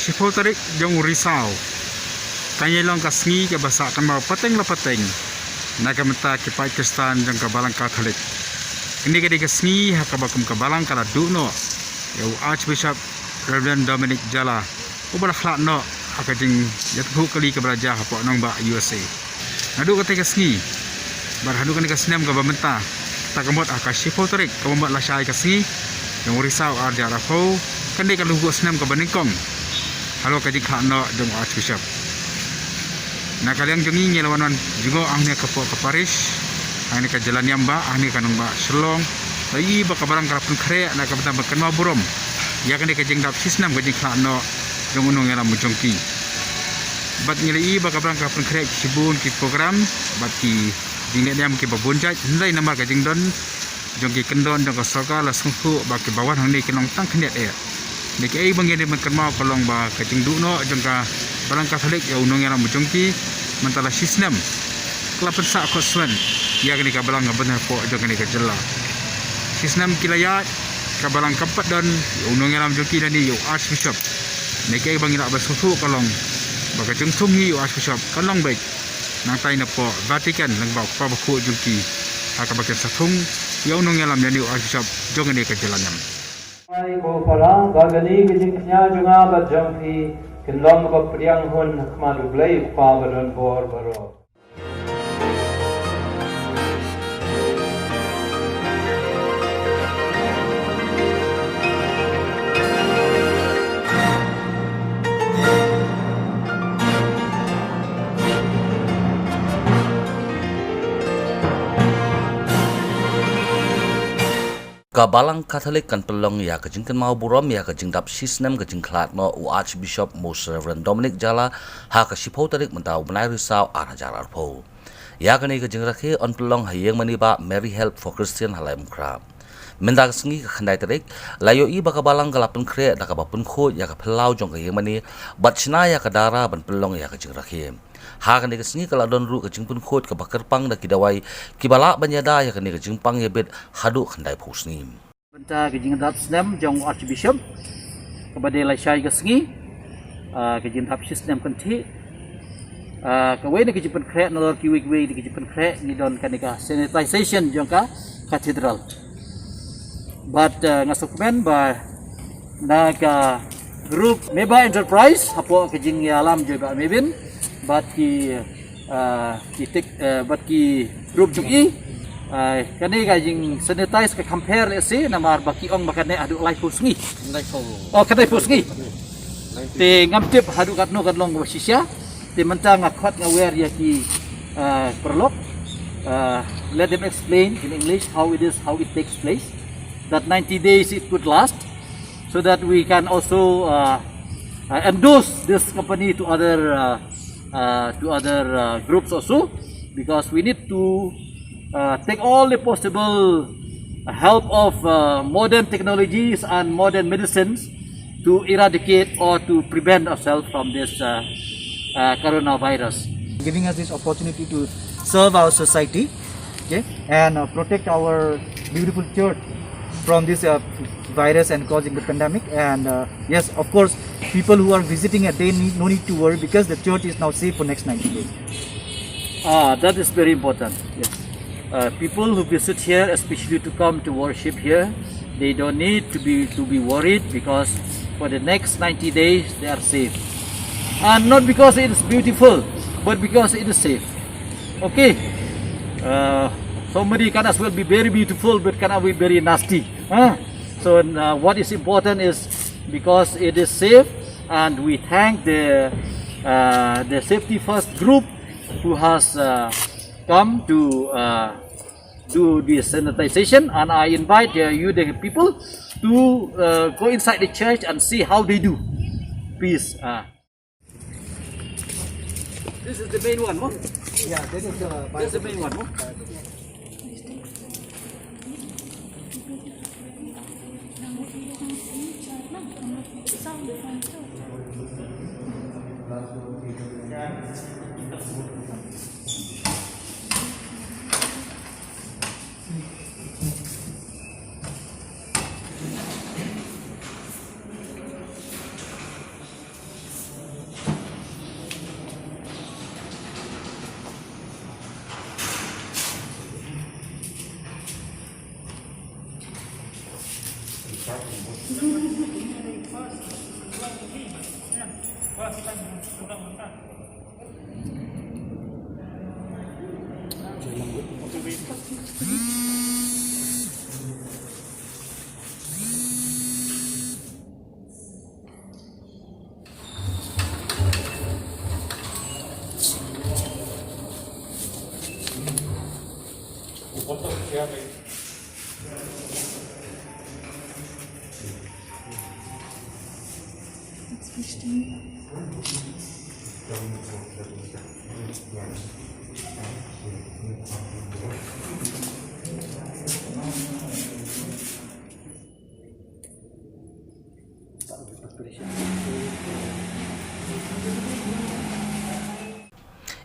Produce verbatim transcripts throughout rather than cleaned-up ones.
Shiphew tarik jong u Risaw kan ïai long ka sngi kaba sah kynmaw pateng la pateng na ka bynta ki paid Khristan jong ka Balang Katholik. Kane ka dei ka sngi ha kaba kum ka Balang ka la duh noh ïa u Archbishop Reverend Dominic Jala, uba la khlad noh ha ka jingïathuh kali kaba la jia hapoh nongbah U S A. Naduh katei ka sngi bad haduh kane ka snem kaba mynta, kata ka mut ha ka shiphew tarik kaba mut lashai ka sngi jong u Risaw arhajar arphew, kan dei ka lyngngoh snem kaba nyngkong halor ka jingkhlad noh jong u Archbishop. Na ka liang jong ngi, ngi la wan wan jngoh hangne hapoh ka parish, hangne ka jylla niam bah, hangne ka nongbah Shillong, la ïohi ba ka Balang ka la pynkhreh na ka bynta ban kynmaw burom ïa kane ka jingdap shisnem ka jingkhlad noh jong u nongïalam jong ki. Bad ngi la ïohi ba ka Balang ka la pynkhreh shibun ki program bad ki jingleh niam kiba bun jait, hynrei namar ka jingdon jong ki kyndon jong ka sorkar, la sngewthuh ba kiba wan hangne kin long tang khyndiat eh. Dei kaei ba ngi dei ban kynmaw ka long ba ka jingduh noh jong ka Balang Katholik ïa u nongïalam jong ki mynta la shisnem ka la pynsah khohsngiat ïa kane ka Balang kaba don hapoh jong kane ka jylla. Shisnem ki la ïaid ka Balang kam pat don ïa u nongïalam jong ki lane ïa u Archbishop. Dei kaei ba ngi lah ban sngewthuh ka long ba ka jingthung hi ïa u Archbishop kan long beit nangtai napoh Vatican lyngba u kpa bakhuid jong ki, ha kaba kin sa thung ïa u nongïalam lane u Archbishop jong kane ka jylla niam. Ai ko para, ba kane ka jingkñia jong nga bad jong phi kin long kaba pdiang hun ha khmat U Blei U Kpa badonbor baroh. Ka Balang Katholik kan pynlong ïa ka jingkynmaw burom ïa ka jingdap shisnem ka jingkhlad noh u Archbishop Most Reverend Dominic Jala ha ka shiphew tarik mynta u bnai Risaw arhajar arphew. Ïa kane ka jingrakhe yn pynlong ha ïingmane bah Mary Help for Christian ha Laitumkhrah. Mynta ka sngi ka khyndai tarik, la ïohi ba ka Balang ka la pynkhreh da kaba pynkhuid ïa ka phyllaw jong ka ïingmane bad shna ïa ka dara ban pynlong ïa ka jingrakhe. Ha kane ka sngi ka la don ruh ka jingpynkhuid kaba kyrpang da ki dawai kiba lah ban ïada ïa kane ka jingpang ïabit haduh khyndaiphew sngi. Bynta ka jingdap snem jong u Archbishop kaba dei lashai ka sngi, ah, ka jingdap shisnem kynthih, ah, kawei na ka jingpynkhreh nalor kiwei kiwei na ka jingpynkhreh ngi don kane ka sanitization jong ka cathedral. Bad, ah, nga sngewkmen ba na ka group Meba Enterprise hapoh ka jingïalam jong i Bah Mebin bad ki, ah, ki tek, ah, bad ki group jong i, ah, kane ka jingsanitize ka compare lehse namar ba ki ong ba kane haduh laiphew sngi. Laiphew. Oh, kane phew sngi. Te ngam tip haduh katno kan long ba shisha. Te mynta nga khot nga wer ïa ki, ah, paralok. Ah, let them explain in English how it is, how it takes place. That ninety days it could last, so that we can also, uh, uh, endorse this company to other, uh, uh, to other, uh, groups also, because we need to, uh, take all the possible help of, uh, modern technologies and modern medicines to eradicate or to prevent ourselves from this, uh, uh, coronavirus. Giving us this opportunity to serve our society, okay, and, uh, protect our beautiful church from this, uh, virus and causing the pandemic. And, uh, yes, of course, people who are visiting it, they need, no need to worry because the church is now safe for next ninety days. Ah, that is very important. Yes. Uh, people who visit here, especially to come to worship here, they don't need to be, to be worried because for the next ninety days they are safe. And not because it is beautiful, but because it is safe. Okay. Uh, somebody can as well be very beautiful, but cannot be very nasty. Huh? So, uh, what is important is because it is safe, and we thank the, uh, the Safety First group who has, uh, come to, uh, do the sanitization, and I invite, uh, you, the people, to, uh, go inside the church and see how they do. Please. Uh, this is the main one, no? Yeah, this is the, this is the main one, no?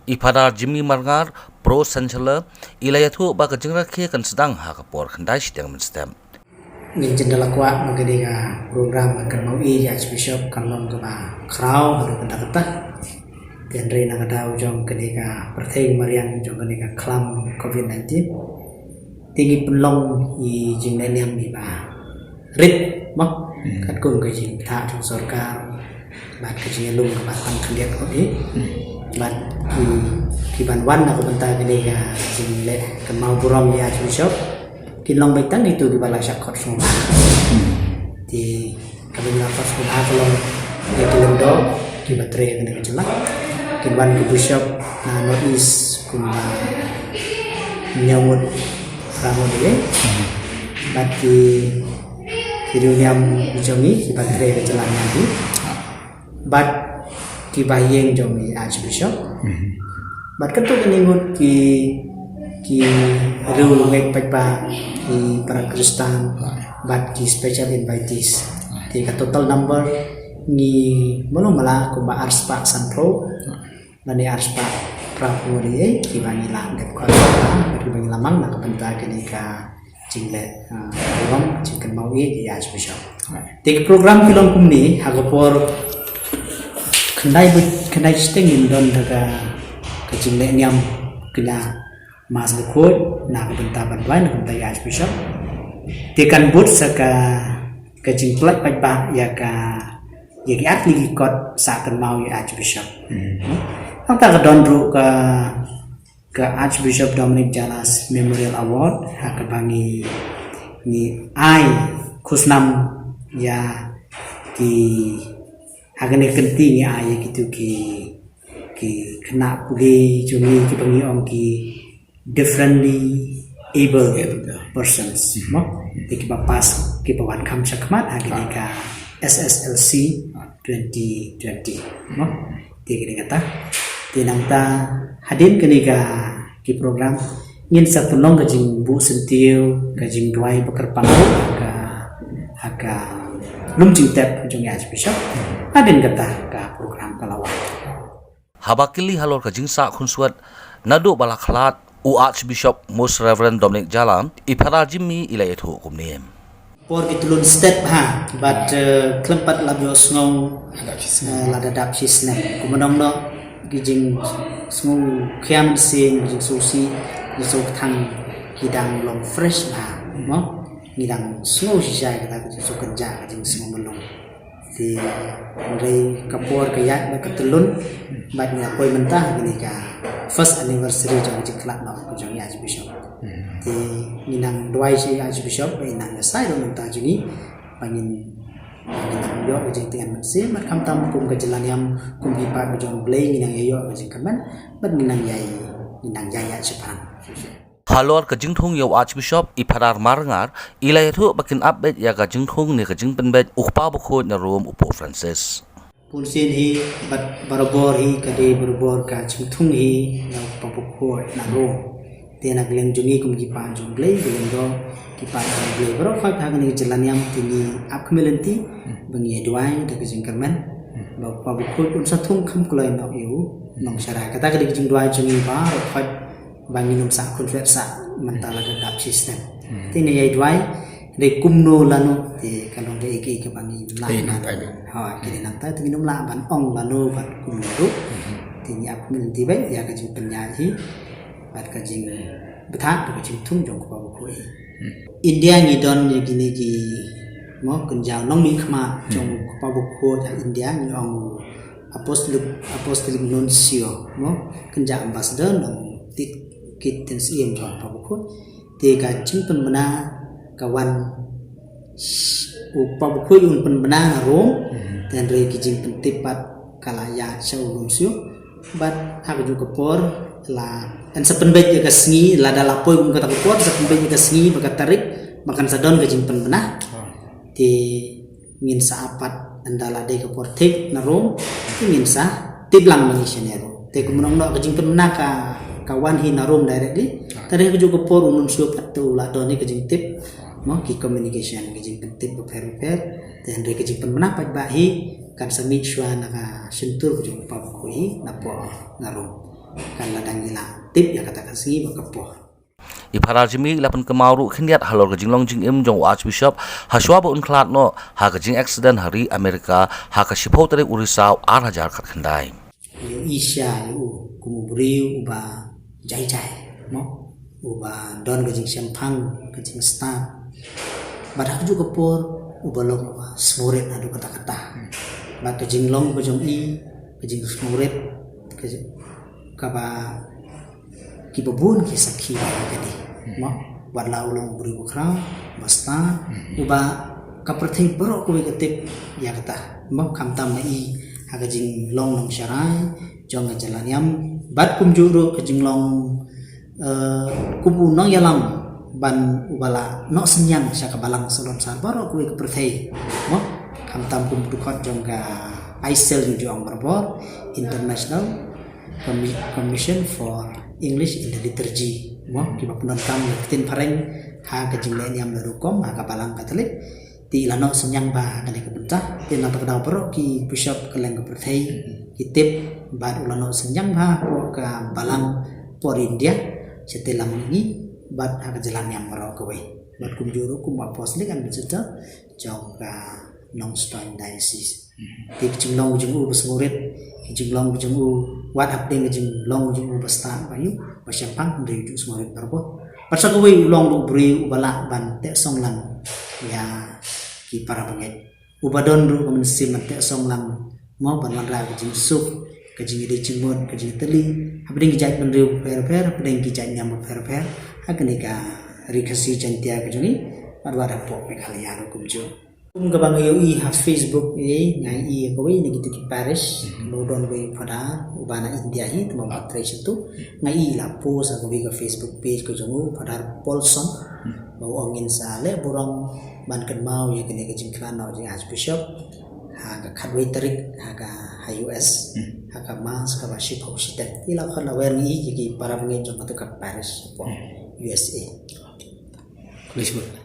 I Phadar Jimmy Marngar, Pro Chancellor, i la ïathuh ba ka jingrakhe kan sdang ha ka por khyndai shiteng mynstep. Ngin jin da la kwah ba kane ka program ka kynmaw ïa i Archbishop kan long kaba khraw haduh katta katta. Te hynrei na ka daw jong kane ka pyrthei mariang jong kane ka khlam covid nineteen, te ngi pynlong i jingleh niam iba rit mo. Hmm. Katkum ka jingthoh jong sorkar bad ka jingïalum kaba tang khyndiat kot hi. Hmm. Bad ki, ki ban wan na ka bynta kane ka jingleh kynmaw burom ïa i Archbishop kin long beit tang kito kiba la shah khot sngewbha. Hmm. Te ka jingla khot sngewbha ka long ïa ki lyngdoh kiba trei ha kane ka jylla. Kin wan ki bishop na North East kumba hynñiew ngut, phra ngut ïa. Hmm. Bad ki, ki riewniam jong ngi kiba trei ha ka jylla Myanmar. Bad ki bahaïing jong i Archbishop. Mhm. Bad katto katne ngut ki, ki riewngeit paidbah, ki para Khristan, bad ki special invitees. Te ka total number ngi mano mala kumba arspah sanphew. Lane arspah phra phew ngut ïa kiba ngi la dep khot bad kiba ngi la mang na ka bynta kane ka jingleh, ah, burom, jingkynmaw ïa i Archbishop. Te ki program ki long kumne, ha ka por khyndai baj-, khyndai shiteng ngin don da ka, ka jingleh niam kñia Mass Bakhuid na ka bynta ban duwai na ka bynta i Archbishop. Te kan bud sa ka, ka jingpynlait paidbah ïa ka, ïa ki artylli ki kot sah kynmaw ïa i Archbishop. Hmm. Nangta ka don ruh ka ka Archbishop Dominic Jalas Memorial Award, ha kaba ngi, ngi ai khusnam ïa ki, ha kane ka kynti ngi ai ïa kito ki, ki khynnah pule jong ngi kiba ngi ong ki differently abled persons, mo? Te kiba pass, kiba wan kham shakhmat ha kane ka S S L C twenty twenty, mo? Te kane kata. Te nangta hadien kane ka ki program ngin sa pynlong ka jingbuh syntiew, ka jingduwai ba kyrpang ha ka, ha ka lum jingtep jong i Archbishop. Hadien kata ka program ka la wan. Haba kylli halor ka jingsah khunswet naduh ba la khlad u Archbishop Most Reverend Dominic Jalan, i Phadar Jimmy i la ïathuh kumne. Por ki tlun step ha, bad, eh, khlem pat la ïoh sngew, eh, lada dap shi snem. Kumno nong noh, ki jingsngewkhia mynsiem, ki jingsngewsih, ki jingsngewthuh, ki dang long fresh bha, mo? Ngi dang sngew shisha ïa kata ka jingsngewkynjah, ka jingsngewmlong. Te hynrei ka por ka ïaid bad ka tlun, bad ngi la poi mynta ha kane ka first anniversary jong ka jingkhlad noh ka jong i Archbishop. Hmm. Te ngi nang duwai sha i Archbishop ba in nang ïasai ruh na ka bynta jong ngi, ba ngin, ba ngin nang ïoh ka jingtngen mynsiem, bad khamtam kum ka jylla niam, kum ki paid ba jong U Blei ngi nang ïa ïoh ka jingkyrmen, bad ngi nang ïai, ngi nang ïai ïaid shaphang. Halor ka jingthung ïa u Archbishop, i Phadar Marngar i la ïathuh ba kin ap beit ïa ka jingthung ne ka jingpynbeit u Kpa Bakhuid na Rome u Pope Francis. Bun sien hi bad barabor hi ka dei barabor ka jingthung hi na u Kpa Bakhuid na Rome. Te na ka liang jong ngi kum ki paid jong U Blei, ki lyngdoh ki paid jong U Blei baroh khoit ha kane ka jylla niam te ngi ap khmih lynti ba ngi ïa duwai da ka jingkyrmen ba u Kpa Bakhuid un sa thung kham kloi noh ïa u nongshakri. Kata ka dei ka jingduwai jong ngi baroh khoit ba ngin ym sah khunswet sah mynta la dap shi snem. Hmm. Te ngi ïa duwai, dei kumno lano, te ka long kaei kaei kaba ngin lah. Te nang ban, tai. Ha, ki dei nangta, te ngin ym lah ban ong lano bad kumno ruh. Hmm. Te ngi ap khmih lynti beit ïa ka jingpynïaid hi bad ka jingbthah bad ka jingthung jong u Kpa Bakhuid. Hmm. India ngi don ïa kine ki Mo, kynja u nongmihkhmat jong u Kpa Bakhuid ha India, ngi ong u Apostolic, Apostolic Nuncio, mo, kynja ambassador, Nong Tit Kit Tien Syiem jong u Kpa Bakhuid. Te ka jingpynbna ka wan, u Kpa Bakhuid un pynbna na Rome, te hynrei ki jingpyntip pat ka la ïaid sha u Nuncio. Bad ha kajuh ka por la, yn sa pynbeit ïa ka sngi, lada la poi kum kata ka por, sa pynbeit ïa ka sngi bad ka tarik ba kan sa don ka jingpynbna. Te ngin sa ap pat, ynda la dei ka por thik na Rome, te ngin sa tip lang ma ngi shane ruh. Te kumno ngi, ka jingpynbna ka, ka wan hi na Rome directly. Te ha kajuh ka por u Nuncio pat te u la don hi ka jingtip, mo, ki communication, ki jingpyntip bapher bapher. Te hynrei ka jingpynbna pat ba hi kan sa mih shuwa na ka shyntur ka jong u Kpa Bakhuid hi na por na Rome. Kan la dang ïa la tip ïa kata ka sngi bad ka por. I Phadar Jimmy i la pynkynmaw ruh khyndiat halor ka jinglong jingim jong u Archbishop hashwa ba un khlad noh ha ka jingaccident ha ri America ha ka shiphew tarik u Risaw ar hajar khatkhyndai. Ïohi sha ïa u kum u briew uba jai jai, mo, uba don ka jingshemphang, ka jingstad. Bad ha kajuh ka por uba long uba sngewrit haduh katta katta. Bad ka jinglong ka jong i, ka jingsngewrit, ka jing, kaba kiba bun ki sakhi ba ïa kane, mo. Wat la u long u briew bakhraw, ba stad, uba ka pyrthei baroh kawei ka tip ïa kata, mo, khamtam ma i ha ka jinglong nongsharai jong ka jylla niam, bad kumjuh ruh ka jinglong, eh, kum u nongïalam ban uba la noh synñiang sha ka balang salonsar baroh kawei ka pyrthei, mo, khamtam kum u dkhot jong ka ICIL, ngi ju ong barabor, International Commi-, Commission for English in the Liturgy, mo, kiba pyndonkam ïa ka ktien phareng ha ka jingleh niam la rukom ha ka Balang Katholik. Te i la noh synñiang bha ha kane ka bynta, te na kata ka daw baroh ki bishop kylleng ka pyrthei ki tip, bad u la noh synñiang bha hapoh ka balang por India, sha te lang ngi, bad ha ka jylla niam baroh kawei. Bad kumjuh ruh kum u Apostolic Ambassador jong ka Nongstoiñ Diocese. Te ki jinglong ki jong u ba sngewrit, ki jinglong ki jong u, wat hapdeng ki jinglong ki jong u ba stad ba ïoh, ba shemphang, hynrei u ju sngewrit barabor. Bad sa kawei u long ruh u briew uba lah ban teh song lang ïa ki para bangeit. Uba don ruh ka mynsiem ban teh song lang, mo, ban wanrah ka jingsuk, ka jingïadei jingmut, ka jingtylli hapdeng ki jait bynriew bapher bapher, hapdeng ki jait niam bapher bapher ha kane ka Ri Khasi Jaiñtia ka jong ngi, bad wat hapoh Meghalaya ruh kumjuh. Kum kaba nga ïohi ha Facebook, eh, nga ïohi ïa kawei na kita ki parish, u don kawei u Phadar uba na India hi, te ma ba trei shatu. Nga ïohi la post ha kawei ka Facebook page ka jong u, Phadar Paulson, ba u ong ngin sa leh burom ban kynmaw ïa kane ka jingkhlad noh jong u Archbishop ha ka khatwei tarik ha ka, ha US, ha ka Mass kaba shiphew shiteng. Te la khot la wer ngi ïa ki para bangeit jong katu ka parish hapoh USA. Khublei shibun.